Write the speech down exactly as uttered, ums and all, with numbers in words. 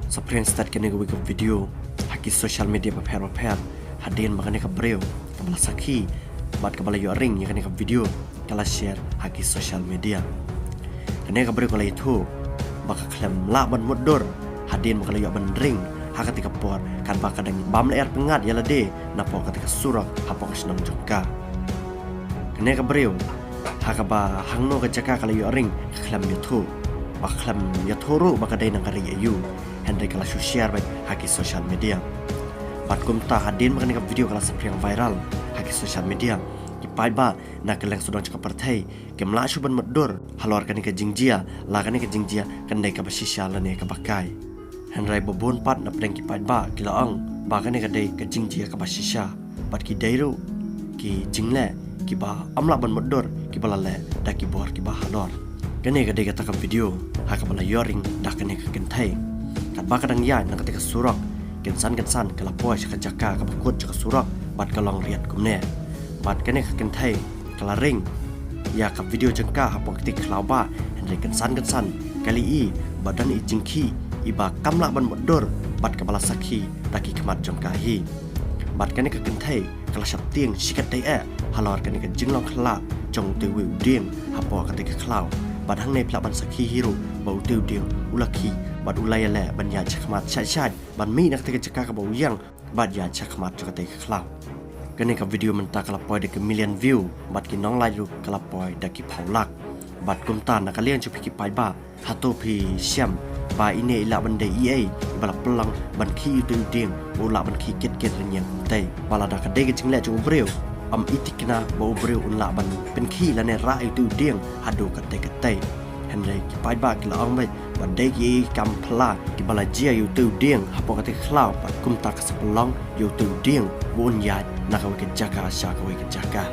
Saphriang stet kane kawei ka video ha ki social media bapher bapher, hadien ba kane ka briew kaba la sakhi bad kaba la ïoh ring ïa kane ka video ka la share ha ki social media. Kane ka briew ka la ïathuh ba ka khlem lah ban mutdur hadien ba ka la ïoh ban ring ha katei ka por, katba ka dang bam lyer pyngngad ïa lade napoh katei ka surok hapoh ka shnong jong ka. Kane ka briew, ha kaba hangno ka jaka ka la ïoh ring, ka khlem ïathuh. Ba ka khlem ïathuh ruh ba ka dei na ka ri aïu. Hynrei ka la shu share beit ha ki social media. Bad kumta hadien ba kane ka video ka la saphriang viral ha ki social media, ki paidbah na kylleng sawdong jong ka pyrthei kim lah shuh ban mutdur halor kane ka jingjia, la kane ka jingjia kan dei kaba shisha lane kaba kai. Hynrei ba bun pat na pdeng ki paidbah ki la ong ba kane ka dei ka jingjia kaba shisha, bad ki dei ruh ki jingleh kiba ym lah ban mutdur kiba la leh da ki bor kiba halor. Kane ka dei kata ka video ha kaba la ïoh ring da kane ka kynthei. Katba ka dang ïaid na katei ka surok, kynsan kynsan ka la poi sha ka jaka kaba kut jong ka surok bad ka long riat kumne. Bad kane ka kynthei ka la ring ïa ka video jong ka hapoh katei ka khlaw bah, hynrei kynsan kynsan ka la ïohi ba don i jingkhih iba kam lah ban mutdur bad kaba la sakhi da ki khmat jong ka hi. Bad kane ka kynthei ka la sheptieng shikaddei eh halor kane ka jinglong khyllah jong utei uwei u dieng hapoh katei ka khlaw. Bad hangne phi lah ban sakhi hi ruh ba utei u dieng u la khih bad u la ïaleh ban ïaid shakhmat shait shait ban mih na katei ka jaka kaba u ïeng bad ïaid shakhmat jong katei ka khlaw. Kane ka video mynta ka la poi da ki million view bad ki nonglait ruh ka la poi da ki phew lak. Bad kumta na ka liang jong phi ki paidbah, hato phi shem ba ine i lah ban dei i ei iba la pynlong ban khih utei u dieng ba u lah ban khih kit kit rynïeng kumtei? Ba lada ka dei ka jingleh jong u briew, ym i thikna ba u briew un lah ban pynkhih lane rah ïa utei u dieng haduh katei katei. Hynrei ki paidbah ki la ong beit ba dei ki ei kam phylla kiba la jia ïa utei u dieng hapoh katei ka khlaw bad kumta ka sa pynlong ïa utei u dieng ba un ïaid na kawei ka jaka sha kawei ka jaka.